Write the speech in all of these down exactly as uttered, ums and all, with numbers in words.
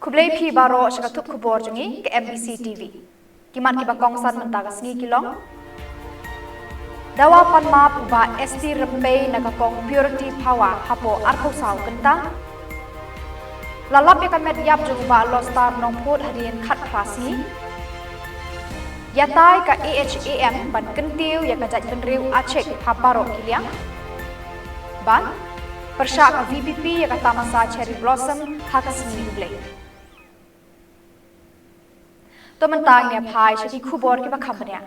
Khublei phi baroh sha ka tup khubor jong ngi ka M B C T V. Ki mat kiba kongsan mynta ka sngi ki long: Dawa pan map u Bah S T Rympei na ka kong Purity Phawa hapoh arphew saw kynta. La lap ïa ka met ïap jong u Bah Lostar Nongput hadien khatphra sngi. Ïatai ka A H A M ban kyntiew ïa ka jaitbynriew Achik ha baroh ki liang. Bad pyrshah ka V P P ïa ka tamasa Cherry Blossom ha ka sngi U Blei. To mynta ngin ïa phai sha ki khubor kiba kham bniah.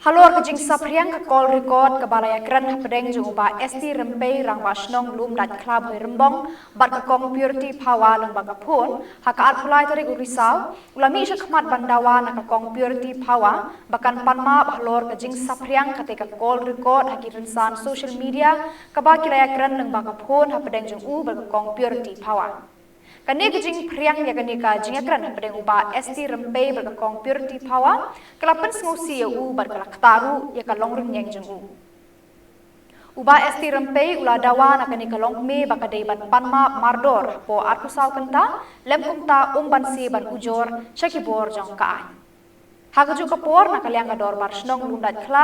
Halor ka jingsaphriang ka call record kaba la ïakren hapdeng jong u Bah S T Rympei, Rangbah Shnong Lumdaitkhla Bhoirymbong, bad ka kong Purity Phawa lyngba ka phone ha ka arphew lai tarik u Risaw, u la mih shakhmat ban dawa na ka kong Purity Phawa ba kan pan map halor ka jingsaphriang katei ka call record ha ki rynsan social media kaba ki la ïakren lyngba ka phone hapdeng jong u bad ka kong Purity Phawa. Kane ka jingphriang ïa kane ka jingïakren hapdeng u Bah S T Rympei bad ka kong Purity Phawa ka la pynsngewsih ïa u bad ka la ktah ruh ïa ka longrynïeng jong u. U Bah S T Rympei u la dawa na kane ka longkmie ba ka dei ban pan map mardor hapoh arphew saw kynta, lem kumta um banse ban ujor sha ki bor jong ka aiñ. Ha kajuh ka por, na ka liang ka Dorbar Shnong Lumdaitkhla,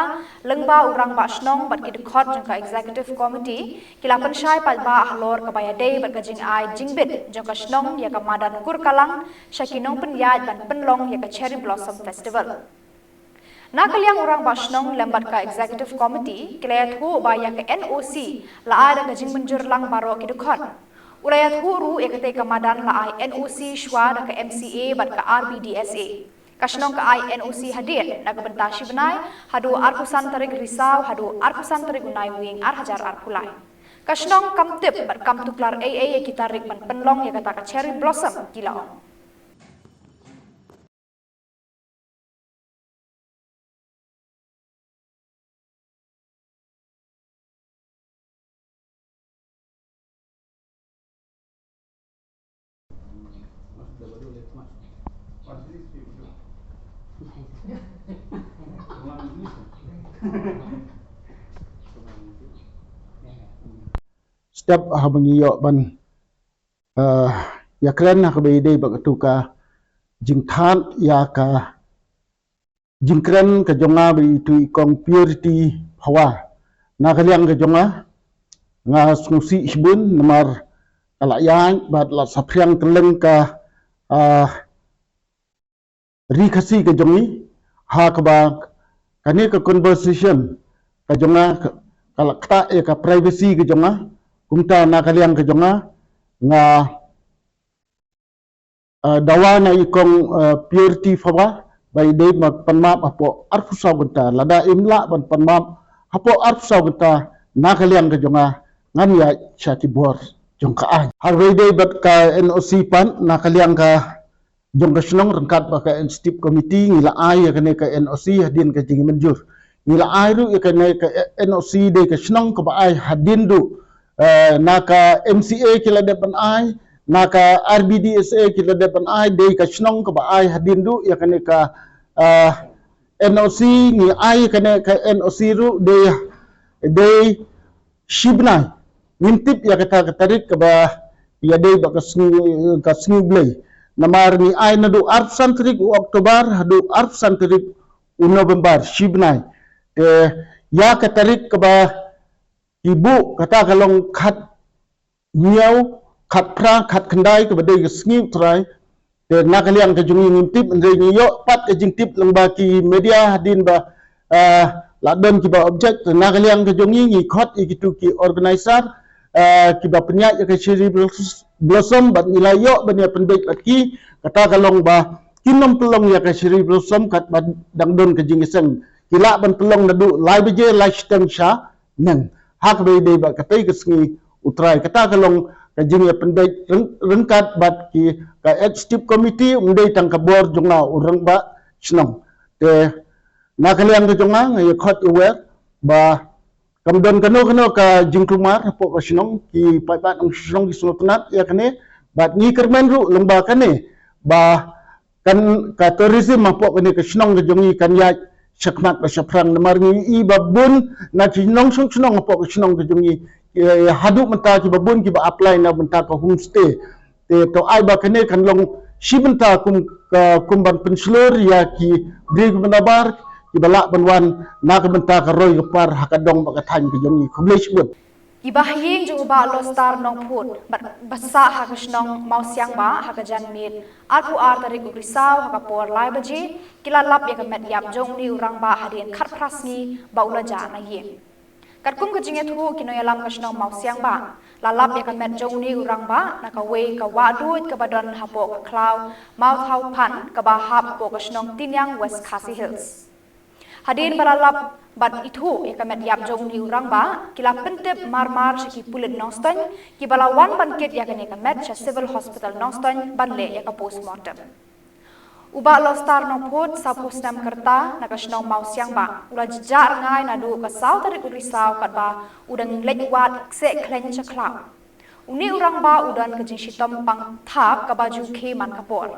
lyngba u Rangbah Shnong bad ki dkhot jong ka Executive Committee ki la pynshai paidbah halor kaba ïadei bad ka jingai jingbit jong ka shnong ïa ka madan Kurkalang sha ki nongpynïaid ban pynlong ïa ka Cherry Blossom Festival. Na ka liang u Rangbah Shnong lem bad ka Executive Committee ki la ïathuh ba ïa ka N O C la ai da ka jingmynjur lang baroh ki dkhot. U la ïathuh ruh ïa katei ka madan la ai N O C shuwa da ka M C A bad ka R B D S A. Ka shnong ka ai N O C hadien na ka bynta shi bnai, haduh arphew san tarik Risaw haduh arphew san tarik u Naiwieng ar hajar arphew lai. Ka shnong kam tip bad kam tuklar ei ei ïa ki tarik ban pynlong ïa kata ka Cherry Blossom, ki la ong. Step haba ngi ïoh ban, eh, ïakren ha kaba ïadei bad katu ka jingthan ïa ka jingkren ka jong nga bad itu i kong Purity Phawa. Na ka liang ka jong nga, nga sngewsih shibun namar ka la ïaid bad la saphriang kylleng ka, ah, ri Khasi ka jong ngi, ha kaba kane ka conversation ka jong nga ka, ka la ktah ïa ka privacy ka jong nga. Kumta na ka liang ka jong nga, nga ah, dawa na i kong, ah, Purity Phawa ba i dei ban pan map hapoh arphew saw kynta. Lada im lah ban pan map hapoh arphew saw kynta, na ka liang ka jong nga ngan ïaid sha ki bor jong ka aiñ. Haba i dei bad ka N O C pat, na ka liang ka jong ka shnong ryngkat bad ka Executive Committee ngi la ai ïa kane ka N O C hadien ka jingmynjur. Ngi la ai ruh ïa kane ka N O C, dei ka shnong kaba ai hadien duh. Eh, na ka M C A ki la dep ban ai, na ka R B D S A ki la dep ban ai, dei ka shnong kaba ai hadien duh ïa kane ka, eh, N O C. Ngi ai kane ka N O C ruh dei, dei shi bnai. Ngim tip ïa kata ka tarik kaba ïadei bad ka sngi, ka sngi U Blei. Namar ngi ai naduh arphew san tarik u October haduh arphew san tarik u November, shi bnai. Te ïa ka tarik kaba ki buh, kata ka long khathynñiew, khatphra, khatkhyndai kaba dei ka sngi U Trai. Te na ka liang ka jong ngi ngim tip, hynrei ngi ïoh pat ka jingtip lyngba ki media hadien ba, ah, la don kiba object. Te na ka liang ka jong ngi ngi khot ïa kitu ki organizer, ah, kiba pynïaid ïa ka Cherry Blos-, Blossom bad ngi la ïoh ban ïa pynbeit bad ki, kata ka long ba kin ym pynlong ïa ka Cherry Blossom katba dang don ka jingïaseng. Ki lah ban pynlong naduh lai baje lai shiteng sha neng. Ha kaba ïadei bad katei ka sngi U Trai, kata ka long ka jingïapynbeit ryng-, ryngkat bad ki ka Executive Committee, ym dei tang ka bor jong nga u rangbah shnong. Te na ka liang ka jong nga, nga ïa khot ïa wer ba kam don kano kano ka jingkulmar hapoh ka shnong, ki paidbah nongshong shnong ki sngewtynnat ïa kane, bad ngi kyrmen ruh lyngba kane ba kan ka tourism hapoh kane ka shnong ka jong ngi kan ïaid shakhmat bad shaphrang, namar ngi i ba bun na ki nongshong shnong hapoh ka shnong ka jong ngi, eh, haduh mynta kiba bun kiba apply na bynta ka homestay. To ai ba kane kan long shi bynta kum ka, kum ban pynshlur ïa ki briew ki bynta bar kiba lah ban wan na ka bynta ka roi ka par ha ka dong bad ka thaiñ ka jong ngi. Khublei shibun. Ki bahaïing jong u Bah Lostar Nongphut bad ba sah ha ka shnong Mawsiangbah ha ka janmiet arphew ar tarik u Risaw ha ka por lai baje ki la lap ïa ka met ïap jong une u rangbah hadien khatphra sngi ba u la jah na ïing. Katkum ka jingïathuh ki nongïalam ka shnong Mawsiangbah, la lap ïa ka met jong une u rangbah na kawei ka wahduid kaba don hapoh ka khlaw Mawthawphan kaba hap hapoh ka shnong Tiniang, West Khasi Hills. Hadien ba la lap bad ithuh ïa ka met ïap jong une u rangbah, ki la pyntip marmar sha ki pulit Nongstoiñ kiba la wan ban kit ïa kane ka met sha Civil Hospital Nongstoiñ ban leh ïa ka postmortem. U Bah Lostar Nongphut, sawphew snem ka rta, na ka shnong Mawsiangbah, u la jah rngai naduh ka saw tarik u Risaw katba u dang leit wad seh khleiñ sha khlaw. Une u rangbah u don ka jingshitom pang thap kaba ju khie man ka por.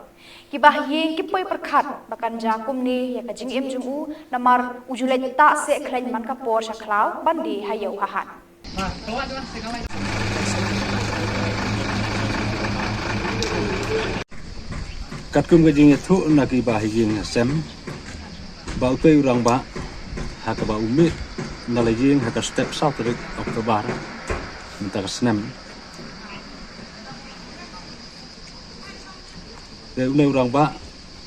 Ki bahaïing ki poi pyrkhat ba kan jia kumne ïa ka jingim jong u namar u ju leit tah seh khleiñ man ka por sha khlaw ban die ha ïew ha hat. Katkum ka jingïathuh na ki bahaïing hasem ba utei u rangbah ha kaba u mih na la ïing ha ka step saw tarik October mynta ka snem. Te une u rangbah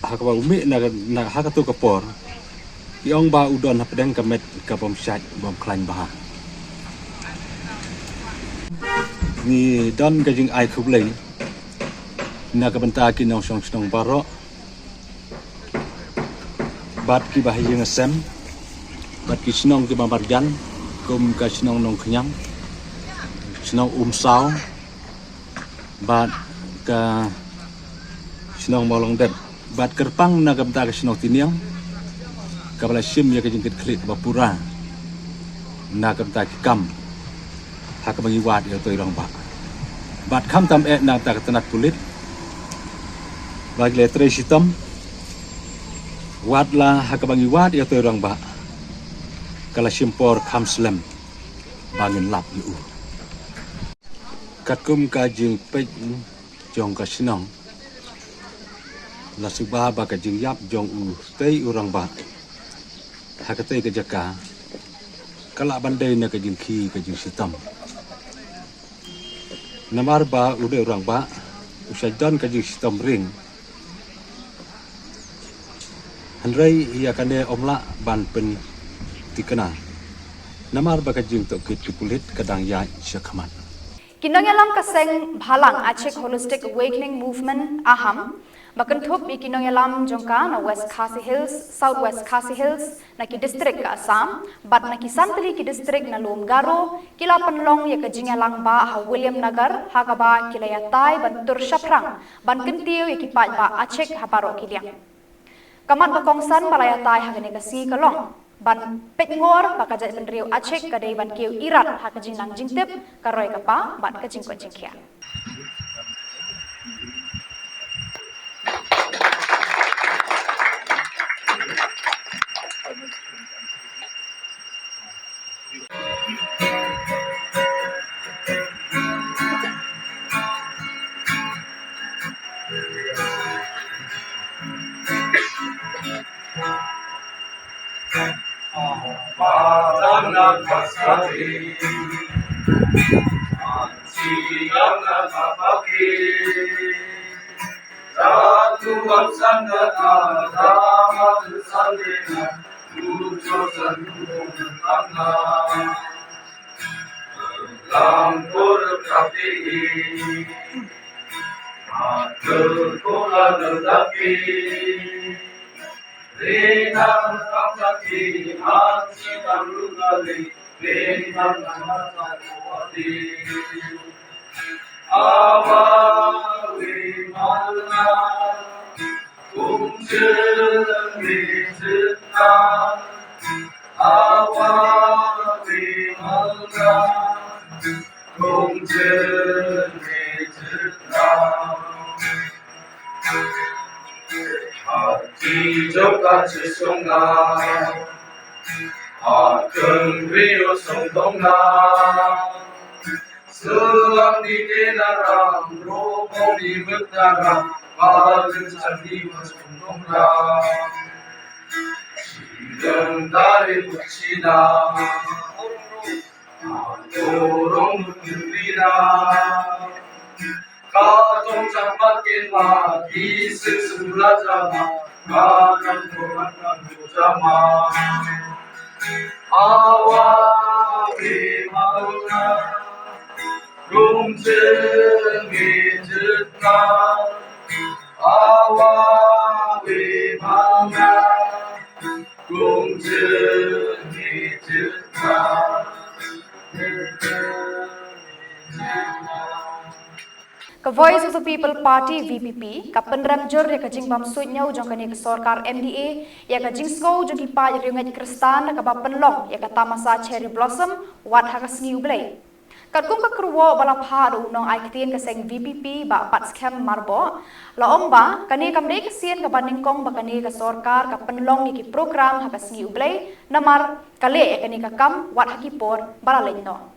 ha kaba u mih na, na ha kato ka por, ki ong ba u don hapdeng ka met ka bym shait bym khlaiñ bha. Ngi don ka jingai khublei na ka bynta ki nongshong shnong baroh bad ki bahaïing hasem bad ki shnong kiba marjan, kum ka shnong Nongkhñiang, shnong Umsaw, bad ka shnong Mawlongdet, bad kyrpang na ka bynta ka shnong Tiniang kaba la shim ïa ka jingkitkhlieh kaba pura na ka bynta ki kam ha kaba ngi wad ïa utei u rangbah. Bad khamtam eh na ka bynta ka tnat pulit ba ki la trei shitom, watla ha kaba ngi wad ïa utei u rangbah ka la shim por kham slem ba ngin lap ïa u. Katkum ka jingpeit jong ka shnong, la suba ba ka jingïap jong utei u rangbah ha katei ka jaka ka lah ban dei na ka jingkhie ka jingshitom. Namar ba une u rangbah u sa don ka jingshitom ring, hynrei ïa kane ym lah ban pynthikna namar ba ka jingtohkit ki pulit ka dang ïaid shakhmat. Ki nongïalam ka seng bhalang Achik Holistic Awakening Movement, AHAM, ba kynthup ïa ki nongïalam jong ka na West Khasi Hills, South West Khasi Hills, na ki distrik ka Assam bad na ki san tylli ki distrik na lum Garo, ki la pynlong ïa ka jingïalang bah ha Williamnagar, ha kaba ki la ïatai ban tur shaphrang ban kyntiew ïa ki paidbah Achik ha baroh ki liang. Ka mat ba kongsan ba la ïatai ha kane ka sngi ka long ban peit ngor ba ka jaitbynriew Achik ka dei ban kiew irat ha ka jingnang jingtip, ka roi ka par bad ka jingkoit jingkhiah. Selang di tenaram, romo di metaram, paling sandi masundongram. Sidang dari Cina, orang Cina. Katong camat kema, di sesulah jama, katong koran jama. Awa we manga, rung jeng we jetna. Awa we manga, rung jeng we jetna. Ka Voice of the People Party, V P P, ka pynrem jur ïa ka jingbam suidñiew jong kane ka sorkar M D A ïa ka jingsngew jong ki paid riewngeit Khristan kaba pynlong ïa ka tamasa Cherry Blossom wat ha ka sngi U Blei. Katkum ka kyrwoh ba la phah da u nongai ktien ka seng V P P Bah Batskhem Myrboh, la ong ba kane kam dei ka sien kaba nyngkong ba kane ka sorkar ka pynlong ïa ki program ha ka sngi U Blei, namar ka leh ïa kane ka kam wat ha ki por ba la leit noh.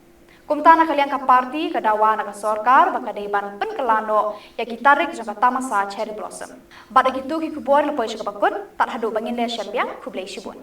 Kumta na ka liang ka party ka dawa na ka sorkar ba ka dei ban pynkylla noh ïa ki tarik jong ka tamasa Cherry Blossom. Bad ïa kito ki khubor la poi sha kaba kut, tad haduh ba ngin ïashem biang, khublei shibun.